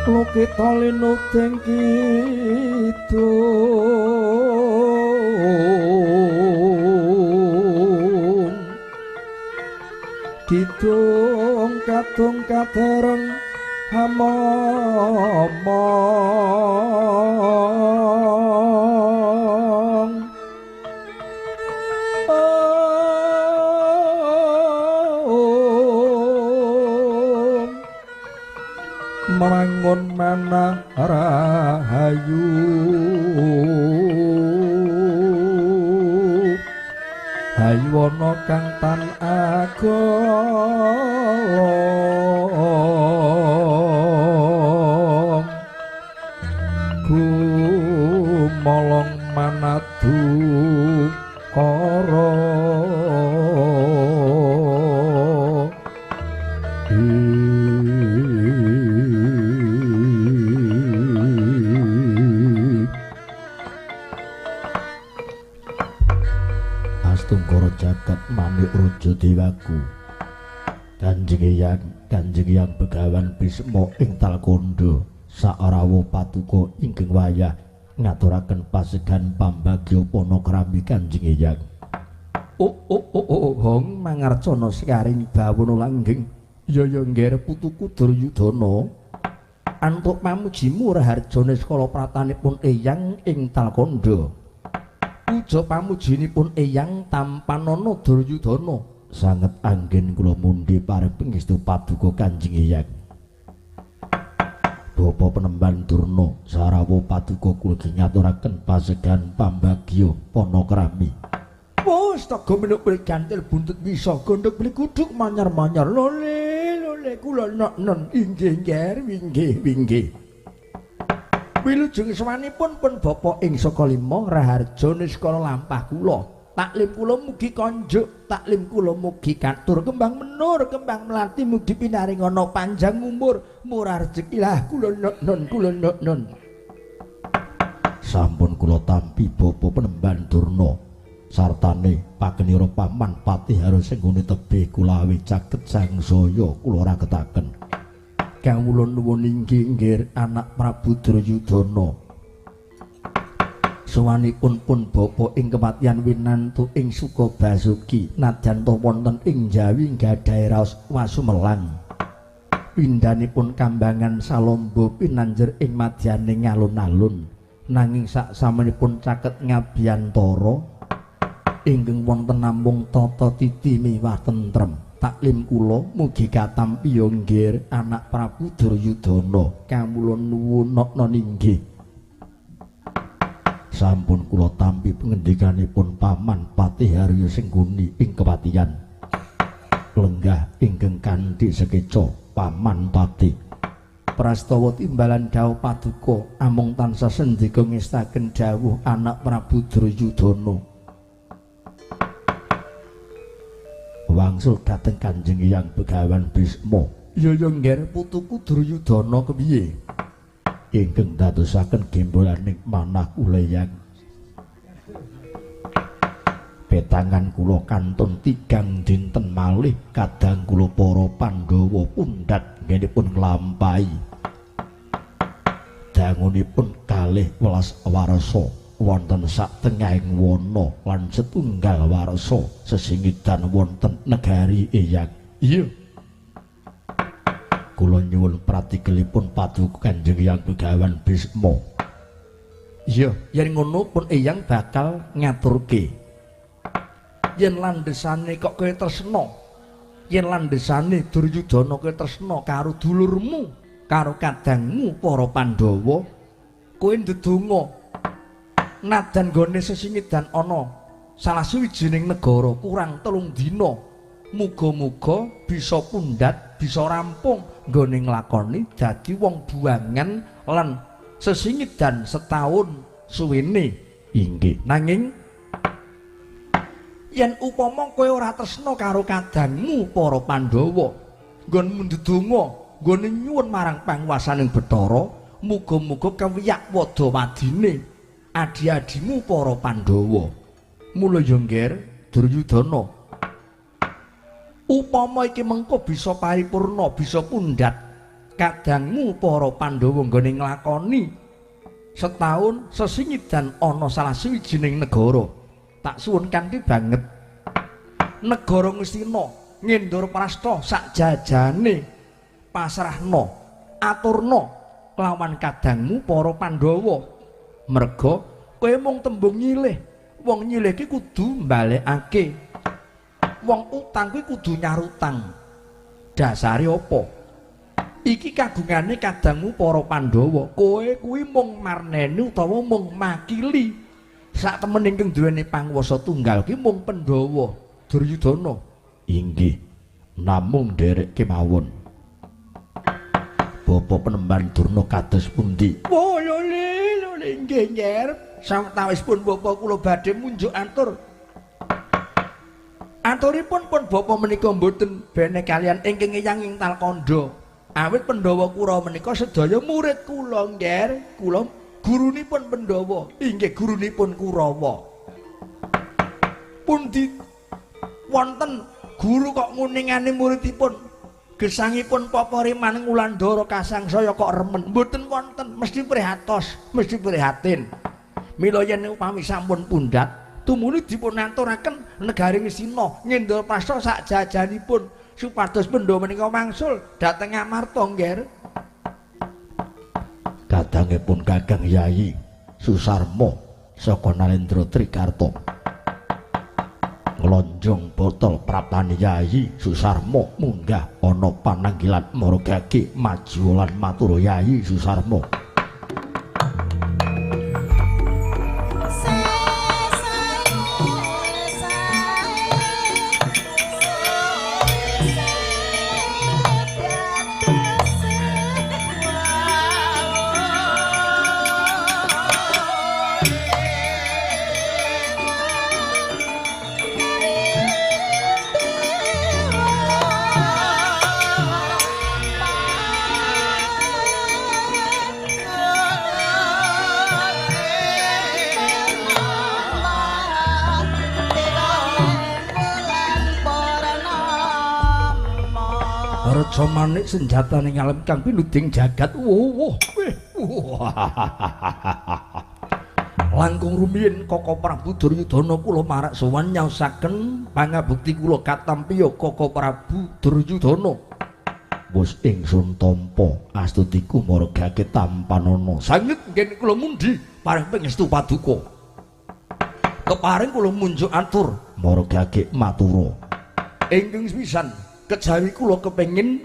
Lukita linuding kidung kidung kadung kadereng hamomong. Mangun manah rahayu haywana kang tan agolong gumolong manadu kara. Astungkara jagat manik raja dewaku. Kanjeng Hyang Begawan Bisma ing Talkandha sarawuh patuko ingkang wayah ngaturaken pasegan pambagya panakrami Kanjeng Hyang. Oh oh oh oh hong mangarcana sekaring bawana langgeng. Ya ya ngger putuku Duryudana. Antuk pamujimu raharjane skala pratanipun Eyang ing Talkandha. Puja pamujinipun Eyang tampanana Duryudana. Sanget anggen kula mundhi pareng pangestu paduka Kanjeng Hyang. Bapa penemban Durna sarawuh paduka kula ngaturaken pasegan pambagya panakrami. Wis tega menuk gantil buntut wisa gondhok beli kuduk manyar-manyar lole lole kula non inggih ngger winggih winggih. Wilujeng sawanipun pun bapa ing saka lima raharja niskala lampah kula. Taklim kula mugi konjuk, taklim kula mugi katur kembang menur, kembang melati mugi pinaringana panjang umur, murah rejeki lah kula non kula non. Sampun kula tampi bapa penemban Durna sartane pagenira paman Patih harus senggone tebih kulawi caket sangsaya kula raketaken. Kawula nuwun inggih nggir anak Prabu Duryudana. Sowanipun pun bapa ing kepatihan winantu ing Sukabasuki nadyan ta wonten ing Jawi gadhahi raos wasumelang. Pindhanipun kambangan salomba pinanjer ing madyaning alun-alun nanging saksamanipun caket ngabiyantara ingkang wonten namung tata titi miwah tentrem. Taklim kula mugi katampi ya nggir anak Prabu Duryudana. Kawula nuwun nokna inggih. Sampun kula tampi pengendikanipun paman Patih Haryo Sengguni ing kepatihan. Lenggah ingkang kanthi sekeca paman Patih. Prastawa timbalan dawuh paduka amung tansah sendika ngestaken dawuh anak Prabu Duryudana. Wangsul dhateng Kanjeng Hyang Begawan Bisma. Ya ya ngger putuku Duryudana kepiye? Ingkang dadosaken gembolaning manah kula Hyang. Petangan kula kantun tigang dinten malih kadang kula para Pandhawa pundhat nggenipun nglampahi. Dangunipun 12 warsa wonten satengahing wana lan setunggal warsa sesingidan wonten negari Eyang. Iya. Kula nyuwun pratikelipun paduka Kanjeng Hyang Begawan Bisma. Iya, yen ngono pun Eyang bakal ngaturke. Yen landhesane kok kowe tresna, yen landhesane Duryudana kowe tresna karo dulurmu, karo kadangmu para Pandhawa, kowe ndedonga nadan gone sesingidan ana salah suwijining negara kurang 3 dina, muga-muga bisa pundhat, bisa rampung nggone nglakoni dadi wong buangan lan sesingidan setahun suwene. Inggih. Nanging yen upama kowe ora tresna karo kadangmu para Pandhawa, nggonmu ndedonga, nggone nyuwun marang panguwasaning Bathara, muga-muga kewiyak wada wadine adi-adimu para Pandhawa. Mula ya Ngger Duryudana, upama iki mengko bisa paripurna, bisa pundhat kadangmu para Pandhawa nggone nglakoni setahun sesingidan ana salah sawijining negara. Tak suwun kanthi banget. Negara Ngastina Ngendraprasta sak jajane pasrahna aturna kelawan kadangmu para Pandhawa. Merga kowe mung tembung nyilih, wong nyilih ki kudu mbalekake. Wong utang kuwi kudu nyarutang. Dasare apa? Iki kagungane kadangmu para Pandhawa. Kowe kuwi mung marneni utawa mung makili. Sak temen ingkang duweni panguwasa tunggal ki mung Pandhawa Duryudana. Inggih, namung nderek kemawon. Bapak penemban Durna kados pundi? Wah, lho nggih, Nger. Sawetawispun bapa kula badhe munjuk atur. Aturipun pun bapa menika mboten bene kalian ingkang eyang ing Talkandha. Awit Pandhawa Kurawa menika sedaya murid kula, Nger. Kula gurunipun Pandhawa, inggih gurunipun Kurawa. Pundi wonten guru kok nguningane muridipun? Gesangipun Papa Riman Wulandara kasangsaya kok remen. Mboten wonten, mesti prihatos, mesti prihatin. Mila yen upami sampun pundhat, tumuli dipun aturaken negari Ngastina Ngendraprasta sak jajanipun supados Pandhawa menika wangsul dhateng Amarta, Ngger. Kadangipun Kakang Yayi Susarma saka Nalendra Trigarta. Nglonjong botol praptane Yayi Susarma munggah ana pananggilan maragake maju lan matur Yayi Susarma. Raja Manik senjatane ngalem kang pinuding jagat. Wuh, wih. Langkung rumiyin Koko Prabu Duryudana kula marak sowan nyaosaken pangabekti kula katampiya Koko Prabu Duryudana. Wis ingsun tampa astutiku margake tampanana. Sanget ngen kula mundhi paring pangestu paduka. Keparing kula munjuk atur margake matura. Ingkang sepisan kejawi kula kepengin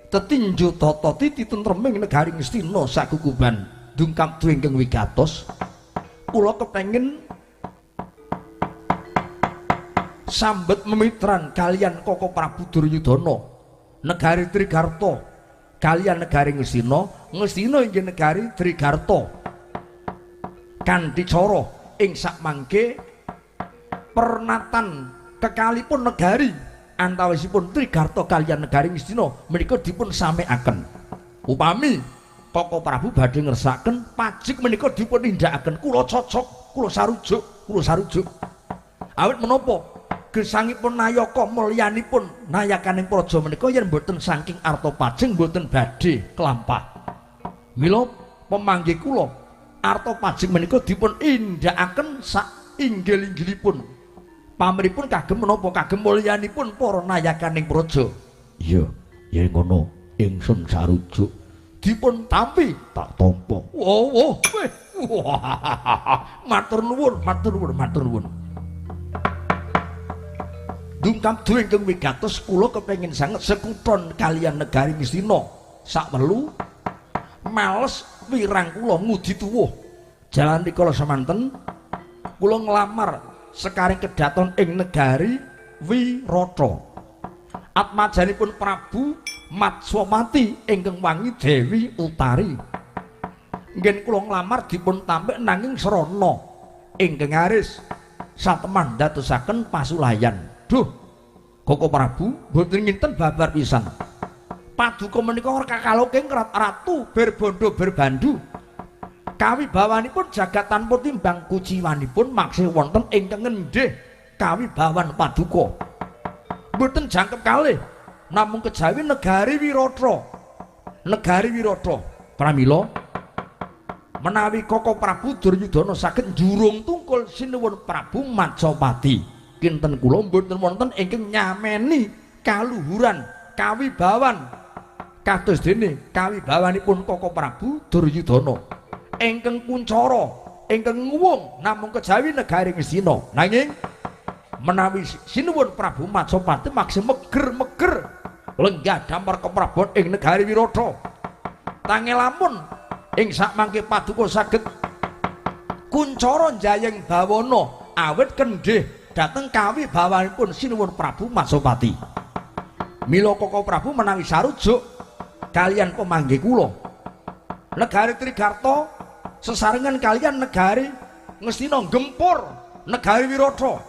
tetinju tata titi tentreming negari Ngastina sakukuban dungkap ingkang wigatos. Kula kepengin sambet memitran kalian Koko Prabu Duryudana negari Trigarta kalian negari Ngastina, Ngastina inggih negari Trigarta kanthi cara ing sakmangke pernatan kekalipun negari antawisipun Trigarta kalian negari Ngastina menika dipun samekaken. Upami Koko Prabu badhe ngersakaken pajik menika dipun nindakaken, kula cocok, kula sarujuk, kula sarujuk. Awit menapa gesangipun nayaka mulyanipun nayakaning praja menika yen mboten saking arta pajeng mboten badhe kelampah. Mila pemanggih kula arta pajeng menika dipun indhakaken sak inggil-inggilipun. Pamripun kagem menapa kagem mulyanipun para nayakaning praja. Iya, yen ngono ingsun sarujuk. Dipun tampi tak tampa. Wah, wah. Matur nuwun, matur nuwun, matur nuwun. Dungkap ingkang wigatos kula kepengin sanget sekuton kalian negari Ngastina. Sakmelu males wirang kula ngudi tuwuh. Jalan rikala semanten kula nglamar sekaring kedaton ing negari Wirata. Atmajanipun Prabu Matswamati ingkang wangi Dewi Utari. Ngen kula nglamar dipun tampik nanging srana ingkang aris sateman dadosaken pasulayan. Duh, Koko Prabu mboten nginten babar pisan. Paduka menika kakaloking ratu berbondo berbandu. Kawibawanipun jagat tanpa timbang kuciwanipun maksih wonten ingkang ngendhih kawibawan paduka. Mboten jangkep kalih namung kejawi negari Wirata. Negari Wirata. Pramila menawi Koko Prabu Duryudana saged njurung tungkul sinuwun Prabu Matsapati, kinten kula mboten wonten ingkang nyameni kaluhuran kawibawan kados dene kawibawanipun Koko Prabu Duryudana ingkang kuncara ingkang nguwung namung kejawi negari Ngastina. Nanging menawi sinuwun Prabu Matsapati maksih meger-meger lenggah damar keprabon ing negari Wirata, tangelamun ing sakmangke paduka saged kuncara njayeng bawana awit kendhih dhateng kawibawanipun sinuwun Prabu Matsapati. Mila Koko Prabu menawi sarujuk kalian pemanggih kula negari Trigarta sesarengan kalian negari Ngastina gempur negari Wirata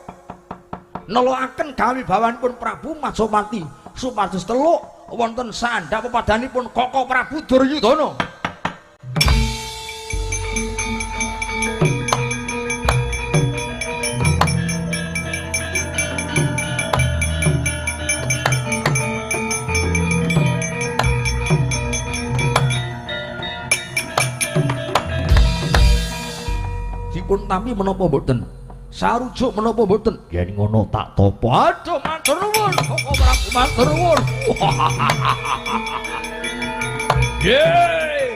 nelokaken kawibawanipun Prabu Matsapati supados teluk wonten sandhap pepadhanipun Koko Prabu Duryudana. Dipun tampi menapa mboten? Sarujuk menapa mboten? Yen ngono tak topo. Aduh, matur nuwun Koko Prabu, matur nuwun. Yeay.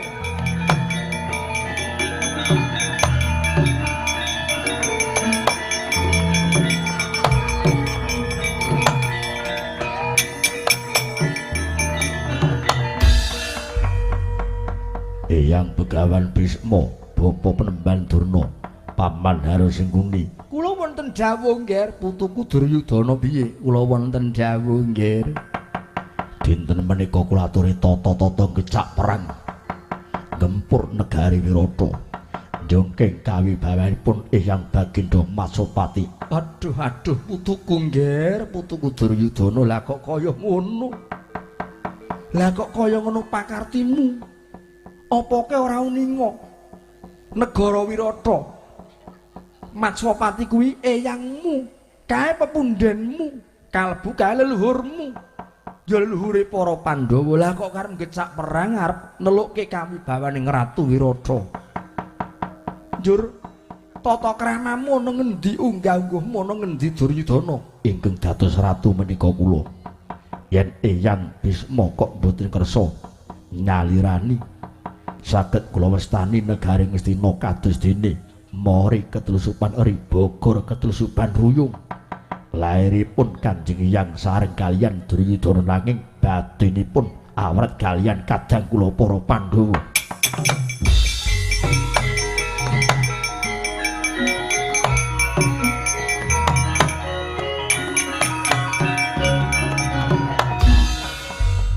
Eyang Begawan Bisma, bapa penemban Durna, paman Hara Sengkuni. Kula wonten dawuh nggih, putuku Duryudana piye? Kula wonten dawuh nggih. Dinten menika kula aturi tata-tata gecak perang gempur negari Wirata njongking kawibawanipun Eyang Baginda Matsapati. Aduh aduh putuku nggih, putuku Duryudana, lah kok kaya ngono? Lah kok kaya ngono pakartimu? Apake ora uninga negara Wirata Matsapati kuwi eyangmu, kae pepundhenmu, kalebu kae leluhurmu, ya leluhure para Pandhawa. Lah kok karep ngecak perang arep nelukke kawibawaning Ratu Wirata? Njur tata kramamu ana ngendi, unggah-ungguhmu ana ngendi Duryudana? Ingkang dados ratu menika kula. Yen Eyang Bisma kok mboten kersa nyalirani, saged kula wastani negari Ngastina kados dene mori ketlusupan eri Bogor ketlusupan ruyung. Lairipun Kanjeng Hyang sareng kalian Duryudana nanging batinipun awrat kalian kadang kula para Pandhawa.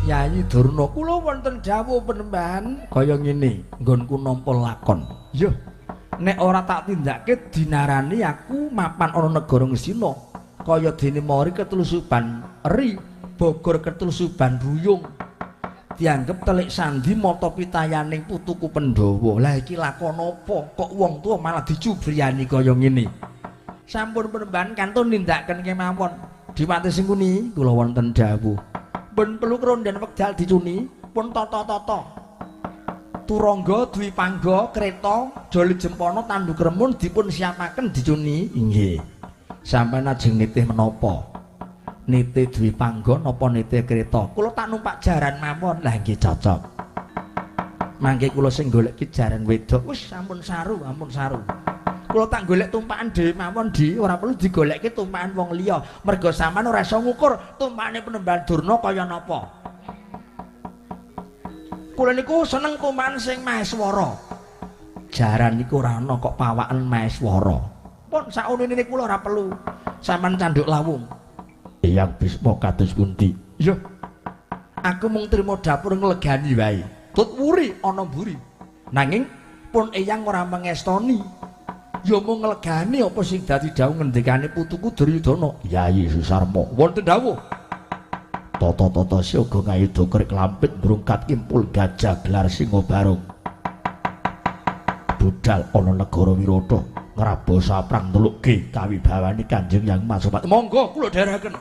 Yayi Durna, kula wonten dawuh penemban kaya ngene, nggonku nampa lakon. Yo, nek ora tak tindake dinarani aku mapan ana negara Ngastina. Kaya dene mori ketlusuban eri, Bogor ketlusuban ruyung. Dianggep telik sandi mata pitayaning putuku Pandhawa. Lah iki lakon apa? Kok wong tuwa malah dicubriyani kaya ngene. Sampun penemban kantun nindakaken kemawon. Diwate Sengkuni kula wonten dawuh. Pun perlu kronden wekdal dicuni, pun tata-tata. Turangga, dwipangga, kreta, joli jempana, tanduk remun dipun siapaken dicuni. Inggih. Sampeyan ajeng nitih menapa? Nitih dwipangga napa nitih kreta? Kula tak numpak jaran mawon. Lah nggih cocok. Mangke kula sing goleki jaran wedok. Wis sampun saru, ampun saru. Kula tak golek tumpakan dhewe mawon, Di, ora perlu digolekke tumpakan wong liya. Merga sampean ora iso ngukur tumpakane Penemban Durna kaya napa. Kula niku seneng tumpakan sing maeswara. Jaran niku ora ana kok pawaken maeswara. Pun saunine kula ora perlu. Sampean candhuk lawung. Eyang Bisma kados pundi? Iya. Aku mung trimo dapur nglegani wae. Tut wuri ana mburi. Nanging pun eyang ora mengestoni. Ya mung nglegani apa sing dadi dawuh ngendikane putuku Duryudana. Yayi Susarma wonten dawuh. Tata-tata siaga ngayuda krik lampit brungkat kimpul gajah gelar singa barung. Budal ana negara Wirata ngraba saprang nelukke kawibawane Kanjeng Hyang Masopat. Monggo kula dherekaken.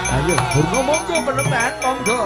Ayo Durna monggo penemban monggo.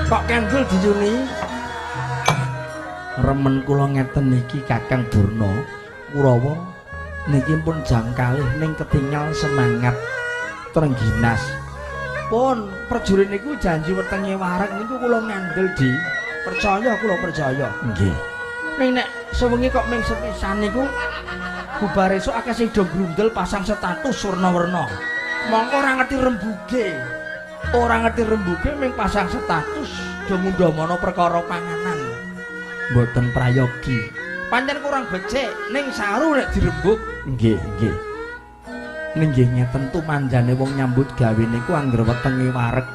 Kok kendel dijuni? Remen kula ngeten niki Kakang Durna Kurawa niki pun jam kalih ning ketingal semangat trengginas. Pun prajurit niku janji wetenge wareg niku kula ngandel di. Percaya kula percaya. Nggih. Ning nek sewengi kok ming sepisan niku bubar esuk akeh sing do grundel pasang status werna-werna. Mongko ora ngerti rembuge. Ora ngerti rembuge ming pasang status do ngundhamana perkara panganan. Mboten prayogi. Pancen kurang becik ning saru nek dirembug. Nggih, nggih. Ning nggih ngeten tumanjane wong nyambut gawe niku angger wetenge wareg.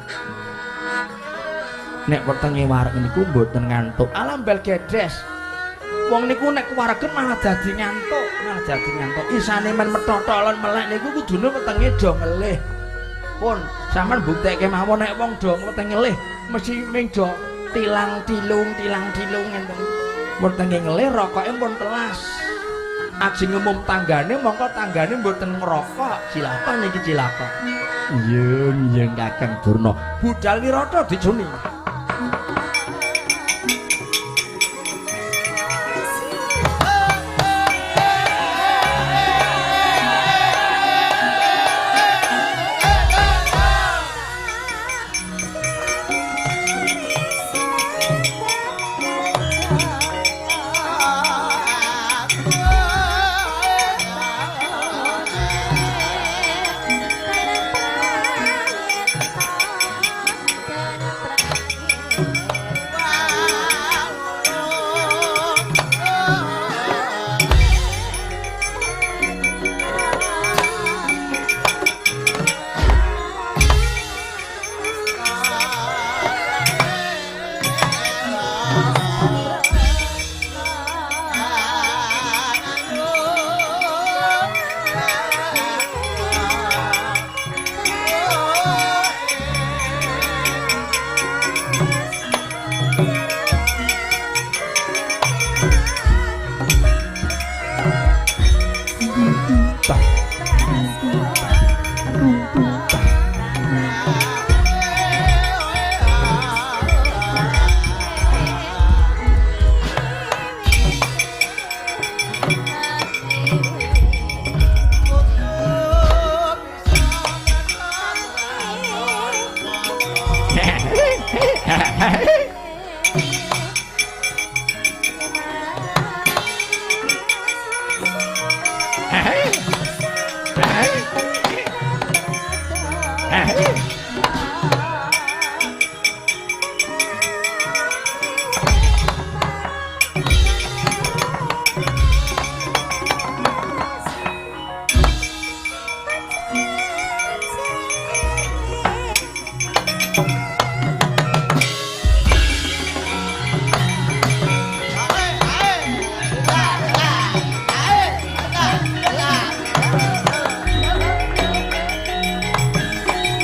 Nek wetenge wareg niku mboten ngantuk. Alah bel gedes. Wong niku nek kewaregen malah dadi ngantuk, malah dadi ngantuk. Isane men methothol melek niku kudune wetenge do ngelih. Pun sampean buktekke mawon nek wong do wetenge ngelih mesti ming do tilang tilung ngenten. Wetenge ngelih rokoke pun telas. Ajeng ngumum tanggane mongko tanggane mboten ngrokok. Cilaka niki cilaka. Iya, iya Kakang Durna. Budal Wirata dicuni. Thank you.